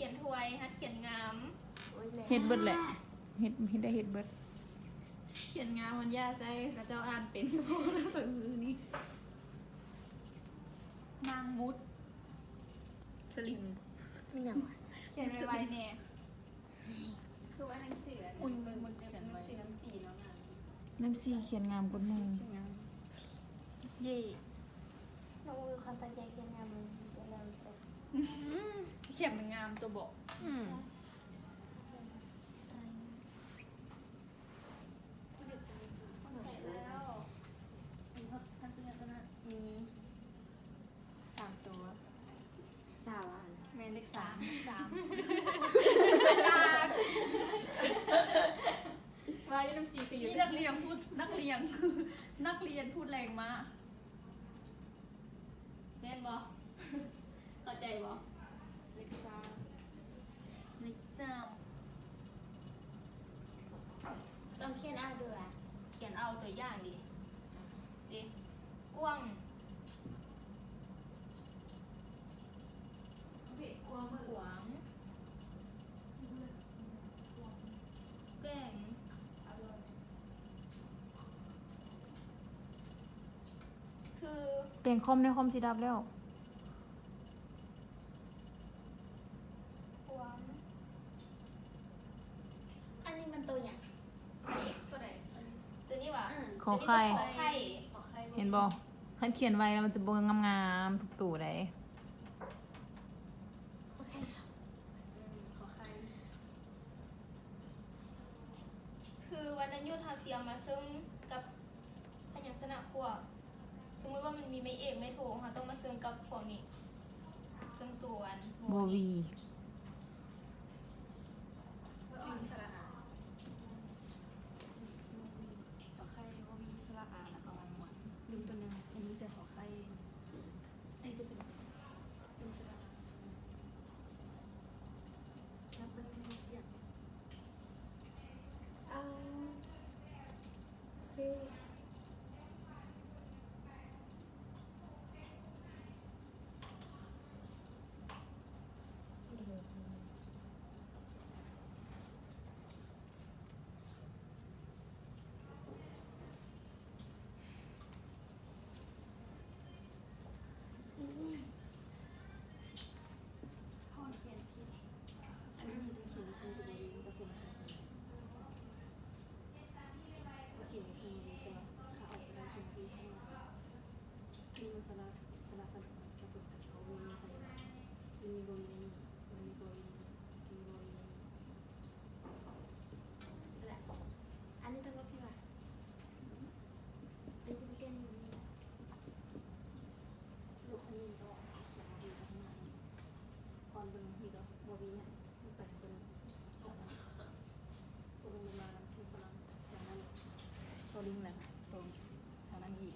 ນຖ້ວຍ ຫັດຂຽນງາມ. ໂອ້ຍ ແມ່ ເຮັດເບິດແຫຼະ ເຮັດ ເຮັດໄດ້ເຮັດເບິດ. ຂຽນງາມມັນຢ່າໃສ່ ເຂົາເຈົ້າອ່ານເປັນ ແລ້ວໄປມື້ນີ້. ນາງມຸດ ສະລິມ ອີຫຍັງວະ? ຂຽນໄວໆແດ່. ຄືວ່າໜັງສືອັນ ຫຸ່ນ ເບິ່ງ ຫຸ່ນຂຽນໄວ ໜັງສືນ້ຳສີເນາະ ງາມ ນ້ຳສີຂຽນງາມກວ່າໝູ່. ຂຽນງາມ ເຢ້ ນ້ອງມີຄວາມຕັ້ງໃຈຂຽນງາມ ແລ້ວຈົບ. ຂຽນມັນງາມຕົວະເບາະ. ອືມ ໃສ່ແລ້ວ ມີພະ ພະຍັນຊະນະ ມີສາມຕົວ. ສາມອັນ ແມ່ນເລກສາມ ສາມ ວ່າຢູ່ນຳສີ່ຄືຢູ່ ມີນັກຮຽນພູດ ນັກຮຽນ ນັກຮຽນພູດແຮງມາ ແມ່ນບໍ່? ເຂົ້າໃຈບໍ່? ເລກສາມ ເລກສາມ ຕ້ອງຂຽນເອົາເດີ ຂຽນເອົາຕົວຢ່າງເດ ເດ ກວ້າງ ກວ້າງ ແກງ ຄື ແກງຄອມ ໃນຄອມຊິດັບແລ້ວ. ອັນນີ້ມັນໂຕຫຍັງ? ໂຕໃດ? ໂຕນີ້ຫວາ? ອືມ ຂໍໄຂ່ ໂຕນີ້ໂຕຂໍໄຂ່ ຂໍໄຂ່ ເຫັນບໍ່? ຄັນຂຽນໄວແລ້ວມັນຈະບໍ່ງາມໆ ທຸກໂຕໃດ. ຂໍໄຂ່ ອືມ ຂໍໄຂ່ ຄືວັນນະຍຸດເຮົາຊິເອົາມາເຊິ່ງກັບພະຍັນຊະນະຄວບ. ສົມມຸດວ່າມັນມີໄມ້ເອກ ໄມ້ໂທ ເຮົາຕ້ອງມາເຊິ່ງກັບພວກນີ້ ເຊິ່ງໂຕອັນ ວໍວີ ວໍວີ ສະຫຼະອາ ຂໍໄຂ່ ວໍວີ ສະຫຼະອາ ແລ້ວກໍວໍນ ວໍນ ລືມໂຕໜຶ່ງ ມັນມີແຕ່ຂໍໄຂ່ ອັນນີ້ຈະເປັນ ລືມສະຫຼະອາ ນັບເບິ່ງ ມັນມີຈັກ ເອົາ ເຮົາຂຽນຜິດ ອັນນີ້ມີແຕ່ຂຽນ ມັນກໍບໍ່ໄດ້ ມັນກໍເຊັ່ນກັນ ໂອເຄ ຄືແຕ່ວ່າຂ້າອອກໄປໄດ້ ຂຽນຜິດ ອັນນີ້ມັນສະຫຼະ ສະຫຼະ ສະ ປະສົມກັນ ເອົາ ວໍວີ ໃສ່ ມັນມີ ວໍວີ ໃນນີ້ ມັນມີ ວໍວີ ໃນນີ້ ມີ ວໍວີ ໃນນີ້ ແຫຼະ ອັນນີ້ຕ້ອງລົບທີ່ວ່າ ອັນນີ້ຄືຂຽນຢູ່ນີ້ ລົບອັນນີ້ອອກ ຂຽນ ວໍວີ ໃສ່ຂ້າງໜ້ານີ້ ກ່ອນເບິ່ງ ນີ້ກໍ ວໍວີ ມັນໄປເບິ່ງ ຕົກລົງມານຳ ຄືຄົນລະແຖວນັ້ນ ຕົວລິງແຫຼະ ຕົວທາງນັ້ນອີກ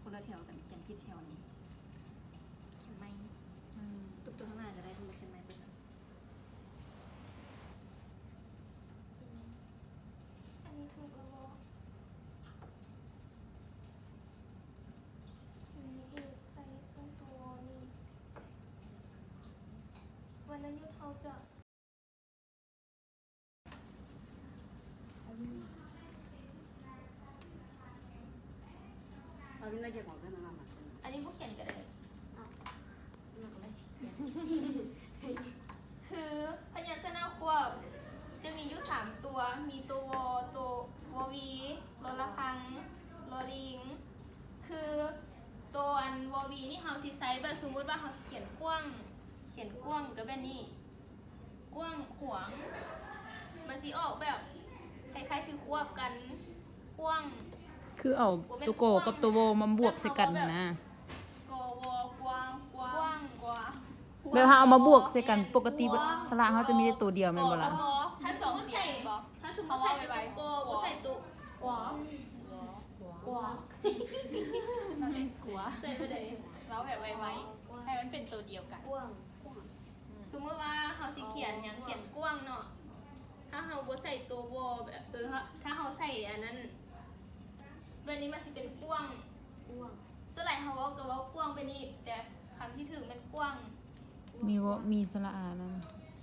ຄົນລະແຖວກັນ ຂຽນຜິດແຖວນີ້ ຂຽນໃໝ່ ອືມ ຕົວ ຕົວຂ້າງໜ້າກໍໄດ້ ເພິ່ນບໍ່ຂຽນໃໝ່ເພິ່ນ ອັນນີ້ຖືກແລ້ວບໍ່? ອັນນີ້ເອກໃສ່ເຊິ່ງຕົວນີ້ ວັນນະຍຸດເຮົາຈະ ອັນນີ້ບໍ່ຂຽນກໍໄດ້ ຄືພະຍັນຊະນະຄວບຈະມີຢູ່ສາມຕົວ ມີໂຕ ວໍ ໂຕ ວໍວີ ລໍລະຄັງ ລໍລິງ ຄືໂຕອັນ ວໍວີ ນີ້ເຮົາຊິໃຊ້ແບບ ສົມມຸດວ່າເຮົາຊິຂຽນກວ້າງ ຂຽນກວ້າງກໍແບບນີ້ ກວ້າງຂວາງ ມັນຊິອອກແບບຄ້າຍໆຄືຄວບກັນ ກວ້າງ ຄືເອົາໂຕ ກ ກັບໂຕ ວໍ ມາບວກໃສ່ກັນຫັ້ນນະ ກ ວ ກວ້າງ ກວ້າງ ກວ້າງ ແບບເຮົາເອົາມາບວກໃສ່ກັນ ປົກກະຕິສະຫຼະເຮົາຈະມີແຕ່ໂຕດຽວແມ່ນບໍ່ລະ? ຖ້າສົມມຸດໃສ່ ຖ້າສົມມຸດໃສ່ໂຕ ກ ບໍ່ໃສ່ໂຕ ກວາ ກວາ ໃສ່ບໍ່ໄດ້ ເວົ້າແບບໄວໆ ໃຫ້ມັນເປັນໂຕດຽວກັນ ກວ້າງ ອືມ ສົມມຸດວ່າເຮົາຊິຂຽນຫຍັງ ຂຽນກວ້າງເນາະ ຖ້າເຮົາບໍ່ໃສ່ໂຕ ວໍ ແບບ ເອີ ຖ້າເຮົາໃສ່ອັນນັ້ນ ແບບນີ້ມັນຊິເປັນກວ້າງ ກວ້າງ ສ່ວນຫຼາຍເຮົາເວົ້າກໍເວົ້າກວ້າງແບບນີ້ ແຕ່ຄຳທີ່ຖືກແມ່ນກວ້າງ ມີ ວໍ ມີສະຫຼະອານຳ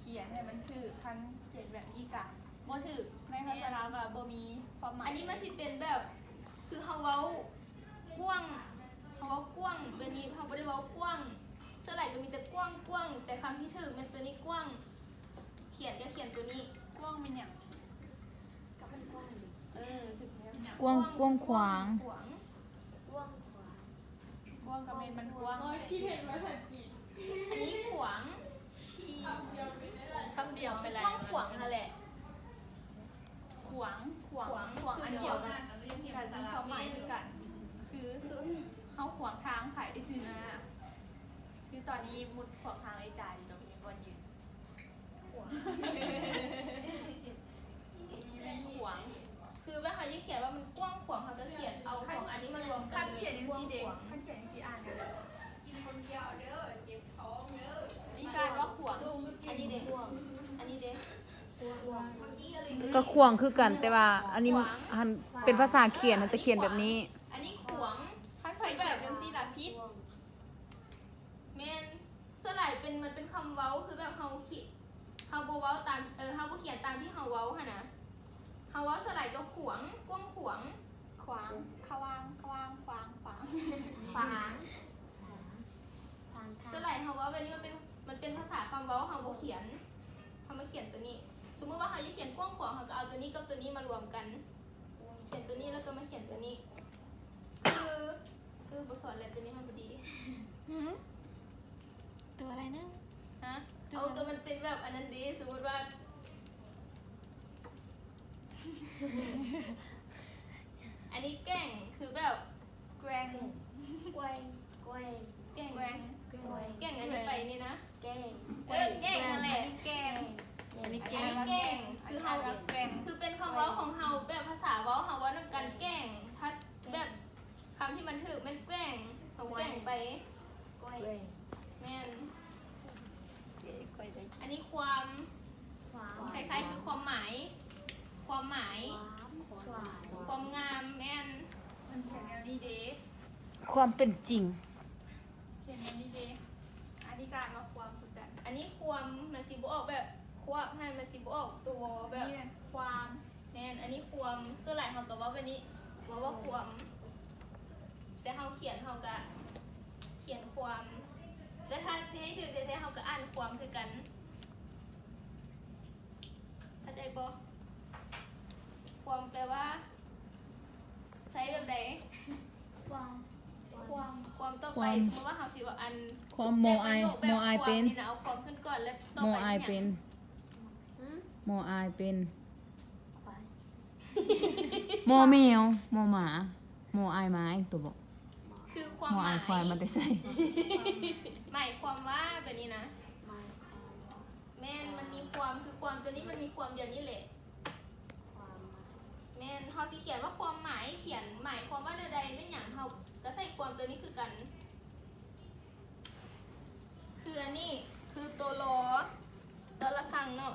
ທີ່ ຂຽນໃຫ້ມັນຖືກ ຄັນຂຽນແບບນີ້ກະບໍ່ຖືກ ໃນພາສາລາວກະບໍ່ມີຄວາມໝາຍ. ອັນນີ້ມັນຊິເປັນແບບ ຄືເຮົາເວົ້າກວ້າງ ເຮົາເວົ້າກວ້າງ ແບບນີ້ເຮົາບໍ່ໄດ້ເວົ້າກວ້າງ. ສ່ວນຫຼາຍກະມີແຕ່ກວ້າງໆ ແຕ່ຄຳທີ່ຖືກແມ່ນໂຕນີ້ ກວ້າງ. ຂຽນກະຂຽນໂຕນີ້. ກວ້າງແມ່ນຫຍັງ? ກະມັນກວ້າງເດ. ເອີ ຖືກແລ້ວ. ກວ້າງ ກວ້າງຂວາງ. ກວ້າງຂວາງ. ກວ້າງກະແມ່ນມັນກວ້າງ. ໂອ້ຍ ຄິດເຫັນວ່າສັນປິດ. ອັນນີ້ຂວາງ. ຄຳດຽວໄປແລ້ວ. ກວ້າງຂວາງຫັ້ນແຫຼະ. ຂວາງ ຂວາງ ຂວາງ ຂວາງ ອັນດຽວກັນ ກະມີຄວາມໝາຍຄືກັນ. ຄື ຄືເຮົາຂວາງທາງໃຜຊີ້ນະ. ຄືຕອນນີ້ມຸດຂວາງທາງໄອ້ຈາຍຢູ່ ແລ້ວມີບ່ອນຢືນ. ຂວາງ ຂວາງ ຄືແບບເຮົາຈະຂຽນວ່າມັນກວ້າງຂວາງ ເຮົາກະຂຽນເອົາສອງອັນນີ້ມາລວມກັນເລີຍ. ຄັນຂຽນຈັ່ງຊີ້ເດ ຄັນຂຽນຈັ່ງຊີ້ອ່ານ ກິນຄົນດຽວເດີ ເຈັບທ້ອງເດີ. ອັນນີ້ການວ່າຂວາງ. ອັນນີ້ເດ ອັນນີ້ເດ ກະຂວາງຄືກັນ ແຕ່ວ່າອັນນີ້ຫັ້ນເປັນພາສາຂຽນ ເຮົາຈະຂຽນແບບນີ້. ອັນນີ້ຂວາງ. ຄັນໃຜຂຽນຈັ່ງຊີ້ລະຜິດ. ແມ່ນ. ສ່ວນຫຼາຍເປັນ ມັນເປັນຄຳເວົ້າ ຄືແບບເຮົາຂຽນ ເຮົາບໍ່ເວົ້າຕາມ ເອີ ເຮົາບໍ່ຂຽນຕາມທີ່ເຮົາເວົ້າຫັ້ນນະ. ເຮົາເວົ້າສ່ວນຫຼາຍກະຂວາງ ກວ້າງຂວາງ. ຂວາງ ຂະຫວ່າງ ຂະຫວ່າງ ຂວາງ ຂວາງ ຂວາງ. ສ່ວນຫຼາຍເຮົາເວົ້າແບບນີ້ ມັນເປັນ ມັນເປັນພາສາຄຳເວົ້າ ເຮົາບໍ່ຂຽນ. ເຮົາມາຂຽນໂຕນີ້. ສົມມຸດວ່າເຮົາຈະຂຽນກວ້າງຂວາງ ເຮົາກະເອົາໂຕນີ້ກັບໂຕນີ້ມາລວມກັນ. ຂຽນໂຕນີ້ແລ້ວກະມາຂຽນໂຕນີ້. ຄື ເອີ ບໍ່ສອນແລ້ວ ໂຕນີ້ມັນບໍ່ດີ. ຫື ໂຕອະໄລນະ? ຮະ? ເອົາ ໂຕມັນເປັນແບບອັນນັ້ນເດ ສົມມຸດວ່າ ອັນນີ້ແກ່ງ ຄືແບບ ແກ່ງ ແກ່ງ ແກ່ງ ແກ່ງ ແກ່ງ ອັນນີ້ໄປນີ້ນະ. ແກ່ງ ເອີ ແກ່ງຫັ້ນແຫຼະ. ອັນນີ້ແກ່ງ ອັນນີ້ແກ່ງ ຄືເຮົາ ຄືເປັນຄຳເວົ້າຂອງເຮົາ ແບບພາສາເວົ້າເຮົາເວົ້ານຳກັນ ແກ່ງ. ຖ້າແບບຄຳທີ່ມັນຖືກແມ່ນແກ່ງ ເຮົາແກ່ງໄປ. ແມ່ນ. ອັນນີ້ຄວາມ ຄວາມ ຄ້າຍໆຄືຄວາມໝາຍ ຄວາມໝາຍ ຄວາມ ຄວາມງາມ. ແມ່ນ. ມັນຂຽນແນວນີ້ເດ ຄວາມເປັນຈິງ. ຂຽນແນວນີ້ເດ. ອັນນີ້ກະວ່າຄວາມຄືກັນ. ອັນນີ້ຄວາມ ມັນຊິບໍ່ອອກແບບຄວບຫັ້ນ ມັນຊິບໍ່ອອກໂຕແບບ ອັນນີ້ແມ່ນຄວາມ. ແມ່ນ. ອັນນີ້ຄວາມ ສ່ວນຫຼາຍເຮົາກະເວົ້າແບບນີ້ ເວົ້າວ່າຄວາມ ແຕ່ເຮົາຂຽນເຮົາກະຂຽນຄວາມ ແຕ່ຖ້າຊິໃຫ້ຖືກແທ້ໆ ເຮົາກະອ່ານຄວາມຄືກັນ. ເຂົ້າໃຈບໍ່? ຄວາມແປວ່າ ໃຊ້ແບບໃດ? ຄວາມ ຄວາມ ຄວາມຕໍ່ໄປ ຄວາມ ສົມມຸດວ່າເຮົາຊິເວົ້າອັນ ຄວາມ ໂມອາຍ ແບບປະໂຫຍກແບບ ໂມອາຍເປັນ ຄວາມນີ້ນະ ເອົາຄວາມຂຶ້ນກ່ອນ ແລ້ວຕໍ່ໄປ ໂມອາຍເປັນຫຍັງ? ຫື? ໂມອາຍເປັນ ຄວາຍ ມໍແມວ ມໍໝາ ມໍອາຍໝາຍ ໂຕບອກ ຄືຄວາມໝາຍ ມໍອາຍຄວາຍມາແຕ່ໃສ? ໝາຍຄວາມວ່າແບບນີ້ນະ ໝາຍຄວາມວ່າ ແມ່ນ ມັນມີຄວາມ ຄືຄວາມໂຕນີ້ມັນມີຄວາມດຽວນີ້ແຫຼະ. ຄວາມ ແມ່ນ ເຮົາຊິຂຽນວ່າຄວາມໝາຍ ຂຽນໝາຍຄວາມວ່າແນວໃດ ແມ່ນຫຍັງ ເຮົາກະໃສ່ຄວາມໂຕນີ້ຄືກັນ. ຄືອັນນີ້ ຄືໂຕ ລ. ລ. ລະຄັງເນາະ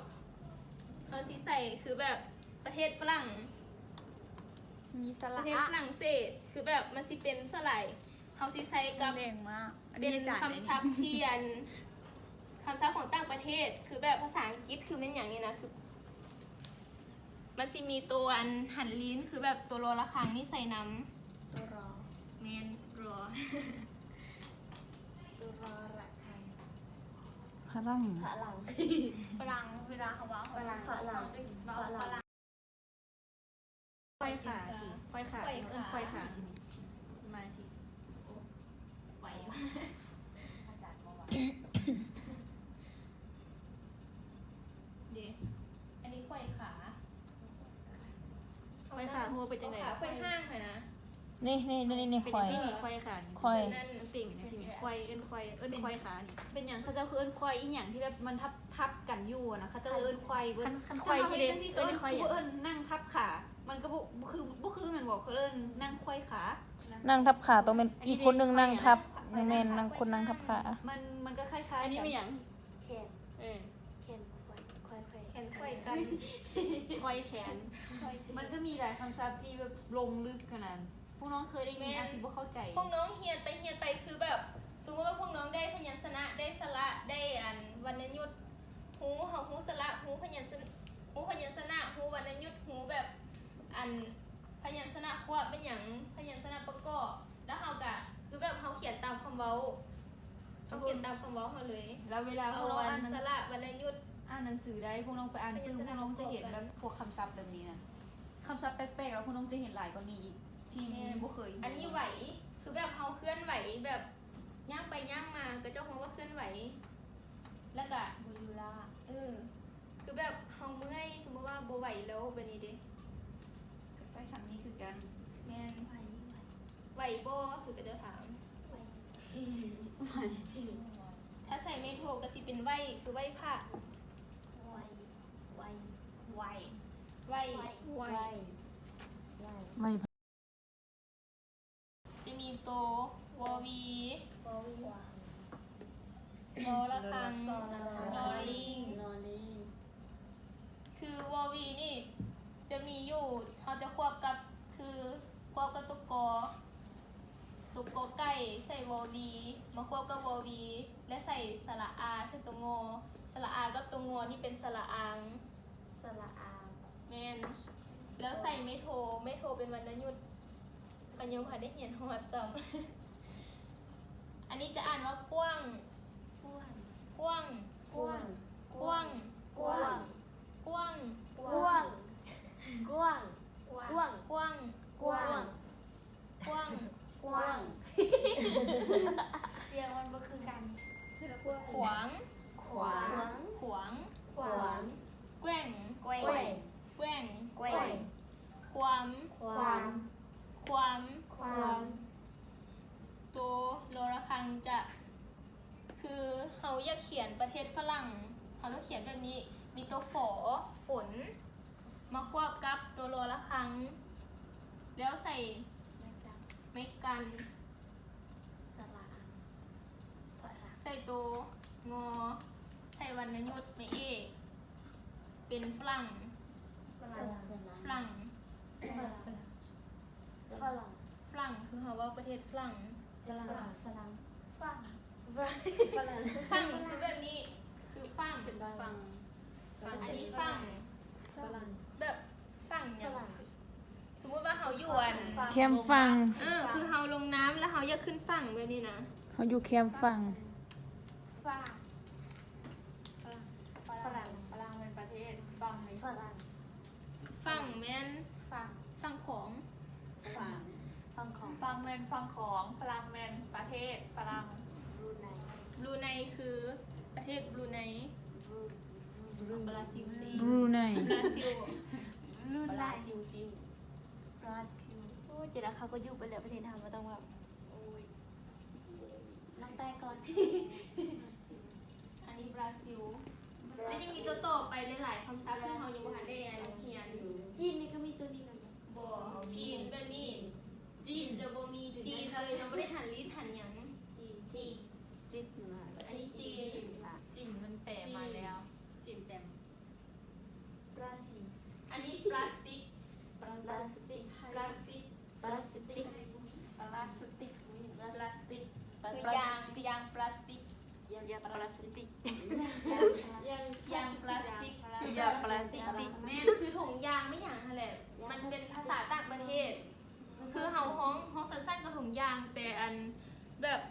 ເຮົາຊິໃສ່ຄືແບບປະເທດຝຣັ່ງ ມີສະຫຼະ ປະເທດຝຣັ່ງເສດ ຄືແບບມັນຊິເປັນສ່ວນຫຼາຍ ເຮົາຊິໃຊ້ກັບ ເປັນຄຳສັບທີ່ອັນ ຄຳສັບຂອງຕ່າງປະເທດ ຄືແບບພາສາອັງກິດ ຄືແມ່ນຫຍັງນີ້ນະ ຄື ມັນຊິມີໂຕອັນຫັນລີນ ຄືແບບໂຕ ລ. ລະຄັງນີ້ໃສ່ນຳ. ໂຕ ລ. ແມ່ນ ລ. ໂຕ ລ. ລະຄັງ ຝຣັ່ງ ຝຣັ່ງ ຝຣັ່ງ ເວລາເຮົາເວົ້າ ຝຣັ່ງ ຝຣັ່ງ ເຮົາຈະເວົ້າຝຣັ່ງ. ຄວາຍຂາ ຄວາຍຂາ ເອີ້ນຄວາຍຂາ ມາຊິ ໄປ ເດ ອັນນີ້ຄວາຍຂາ ຄວາຍຂາ ຮູ້ວ່າເປັນຈັ່ງໃດ? ຄວາຍຂາ ຄວາຍຫ້າງຫັ້ນນະ. ນີ້ ນີ້ ນີ້ ນີ້ ເປັນຈັ່ງຊີ້ນີ້ ຄວາຍຂາ ຄວາຍ ມັນຕິ່ງຈັ່ງຊີ້ນີ້ ຄວາຍ ເອີ້ນຄວາຍ ເອີ້ນຄວາຍຂານີ້. ເປັນຫຍັງເຂົາເຈົ້າຄືເອີ້ນຄວາຍອີ່ຫຍັງທີ່ແບບມັນທັບ ທັບກັນຢູ່ຫັ້ນນະ ເຂົາເຈົ້າເອີ້ນຄວາຍເບິດ. ຄັນ ຄັນຄວາຍຊິເດ້ ເອີ້ນຄວາຍ ເອີ້ນນັ່ງທັບຂາ ມັນກະບໍ່ ບໍ່ຄື ບໍ່ຄືແມ່ນບໍ່? ເຂົາເອີ້ນນັ່ງຄວາຍຂາ ນັ່ງທັບຂາ ຕ້ອງແມ່ນອີກຄົນໜຶ່ງນັ່ງທັບ. ແມ່ນ ນັ່ງ ຄົນນັ່ງທັບຂາ ມັນ ມັນກະຄ້າຍໆ ອັນນີ້ແມ່ນຫຍັງ? ແຂນ ເອີ ແຂນ ຄວາຍ ຄວາຍ ແຂນ ຄວາຍກັນ ຄວາຍແຂນ. ມັນກະມີຫຼາຍຄຳສັບທີ່ແບບລົງລຶກຂະໜາດ ພວກນ້ອງເຄີຍໄດ້ຍິນ ແມ່ນ ອາດຊິບໍ່ເຂົ້າໃຈ. ພວກນ້ອງຮຽນໄປຮຽນໄປ ຄືແບບ ສົມມຸດວ່າພວກນ້ອງໄດ້ພະຍັນຊະນະ ໄດ້ສະຫຼະ ໄດ້ອັນວັນນະຍຸດ ຮູ້ ເຮົາຮູ້ ຍັນຊະນະ ຮູ້ພະຍັນຊະນະ ຮູ້ວັນນະຍຸດ ຮູ້ແບບ ອັນ ພະຍັນຊະນະຄວບແມ່ນຫຍັງ ພະຍັນຊະນະປະກອບ ແລ້ວເຮົາກະ ຄືແບບເຮົາຂຽນຕາມຄຳເວົ້າ ເຮົາຂຽນຕາມຄຳເວົ້າເຮົາເລີຍ ແລ້ວເວລາພວກນ້ອງອ່ານ ສະຫຼະວັນນະຍຸດ ອ່ານໜັງສືໄດ້ ພວກນ້ອງໄປອ່ານປຶ້ມ ພວກນ້ອງຈະເຫັນແບບພວກຄຳສັບແບບນີ້ນະ ຄຳສັບແປກໆ ແລ້ວພວກນ້ອງຈະເຫັນຫຼາຍກວ່ານີ້ອີກ ທີ່ບໍ່ເຄີຍເຫັນ ອັນນີ້ໄຫວ ຄືແບບເຮົາເຄື່ອນໄຫວ ແບບຍ່າງໄປຍ່າງມາ ເຂົາເຈົ້າເວົ້າວ່າເຄື່ອນໄຫວ ແລ້ວກະບໍ່ຢູ່ລາ ເອີ ຄືແບບເຮົາເມື່ອຍ ສົມມຸດວ່າບໍ່ໄຫວແລ້ວແບບນີ້ເດ້ ກໍໃຊ້ຄຳນີ້ຄືກັນ ແມ່ນ ໄຫວ ໄຫວບໍ່ ຄືເຂົາເຈົ້າຖາມ ໄຫວ ໄຫວ ຖ້າໃສ່ໄມ້ໂທກໍຊິເປັນໄຫວ້ ຄືໄຫວ້ພະ ໄຫວ້ ໄຫວ້ ໄຫວ້ ໄຫວ້ ໄຫວ້ ຈະມີໂຕ ວໍວີ ວໍວີ ວໍລະຄັງ ລໍລີງ ຄື ວໍວີນີ້ຈະມີຢູ່ ເຮົາຈະຄວບກັບ ຄື ຄວບກັບຕົວ ກ ຕົວ ກ ໄກ່ ໃສ່ ວໍວີ ມາຄວບກັບ ວໍວີ ແລະ ໃສ່ ສະຫຼະອາ ໃສ່ຕົວ ງ ສະຫຼະອາກັບຕົວ ງ ນີ້ເປັນ ສະຫຼະອາງ ສະຫຼະອາງ ແມ່ນ ແລ້ວໃສ່ໄມ້ໂທ ໄມ້ໂທເປັນວັນນະຍຸດ ເຮົາຍັງບໍ່ທັນໄດ້ຮຽນຮອດຊ້ຳ ອັນນີ້ຈະອ່ານວ່າ ກວ້າງ ກວ້າງ ກວ້າງ ກວ້າງ ກວ້າງ ກວ້າງ ກວ້າງ ກວ້າງ ກວ້າງ ກວ້າງ ກວ້າງ ກວ້າງ ກວ້າງ ກວ້າງ ສຽງມັນບໍ່ຄືກັນ ຂວາງ ຂວາງ ຂວາງ ຂວາງ ແກວ່ງ ແກວ່ງ ແກວ່ງ ແກວ່ງ ຄວາມ ຄວາມ ຄວາມ ຄວາມ ໂຕ ລໍລະຄັງ ຈະ ຄືເຮົາຢາກຂຽນປະເທດຝຣັ່ງ ເຮົາຕ້ອງຂຽນແບບນີ້ ມີໂຕ ຝ ຝົນ ມາຄວບກັບໂຕ ລໍລະຄັງ ແລ້ວໃສ່ ໄມ້ກັນ ໄມ້ກັນ ສະຫຼະອາ ຝຣັ່ງ ໃສ່ໂຕ ງ ໃສ່ວັນນະຍຸດ ໄມ້ເອກ ເປັນຝຣັ່ງ ຝຣັ່ງ ຝຣັ່ງ ຝຣັ່ງ ຝຣັ່ງ ຝຣັ່ງ ຄືເຮົາເວົ້າປະເທດຝຣັ່ງ ຝຣັ່ງ ຝຣັ່ງ ຝຣັ່ງ ຝຣັ່ງ ຝຣັ່ງ ຝຣັ່ງ ຄືແບບນີ້ ຄືຝັ່ງ ຝັ່ງ ອັນນີ້ຝັ່ງ ຝຣັ່ງ ແບບຝັ່ງຫຍັງ ສະມຸດວ່າເຮົາຢູ່ອັນ ແຄມຝັ່ງ ເອີ ຄືເຮົາລົງນ້ຳແລ້ວເຮົາຢາກຂຶ້ນຝັ່ງແບບນີ້ນະ ເຮົາຢູ່ແຄມຝັ່ງ ຝຣັ່ງ ຝຣັ່ງ ຝຣັ່ງ ຝຣັ່ງແມ່ນປະເທດ ຝັ່ງແມ່ນ ຝຣັ່ງ ຝັ່ງແມ່ນຝັ່ງ ຝັ່ງຂອງ ຝັ່ງ ຝັ່ງຂອງ ຝັ່ງແມ່ນຝັ່ງຂອງ ຝຣັ່ງແມ່ນປະເທດ ຝຣັ່ງ ບຣູໄນ ບຣູໄນຄືປະເທດບຣູໄນ ບຣູ ບຣາຊິວຊິ ບຣູໄນ ບຣາຊິວ ບຣາຊິວຊິ ບຣາຊິວ ໂອ້ຍ ເຈົ້ານະ ເຂົາກໍຢູ່ໄປແລ້ວປະເທດເຮົາ ບໍ່ຕ້ອງເວົ້າ ໂອ້ຍ ນ້ອງແຕ້ກ່ອນ ອັນນີ້ບຣາຊິວ ແລ້ວຍັງມີຕົວຕໍ່ໄປຫຼາຍໆຄຳສັບທີ່ເຮົາຍັງບໍ່ທັນໄດ້ ອັນ ຮຽນ ຈີນນີ້ກໍມີຕົວນີ້ນຳ ບໍ່ ຈີນແບບນີ້ ຈີນຈະບໍ່ມີຈີນເລີຍ ຍັງບໍ່ໄດ້ທັນລີດທັນຫຍັງ ຈີນ ຈີນ ຈີນ ອັນນີ້ຈີນ ຈີນມັນແປມາແລ້ວ ຈີນແປມາ ບຣາຊິນ ອັນນີ້ປລາສຕິກ ປລາສຕິກ ປລາສຕິກ ປລາສຕິກ ປລາສຕິກ ປລາສຕິກ ຄືຢາງ ຢາງປລາສຕິກ ຢາງປລາສຕິກ ຢາງ ຢາງປລາສຕິກ ຢາງປລາສຕິກ ແມ່ນ ຄືຖົງຢາງແມ່ນຫຍັງຫັ້ນແຫຼະ ມັນເປັນພາສາຕ່າງປະເທດ ຄືເຮົາຮ້ອງ ຮ້ອງສັ້ນໆກໍຖົງຢາງ ແຕ່ອັນແບບ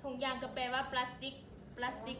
ຖົງຢາງກໍແປວ່າປລາສຕິກ ປລາສຕິກ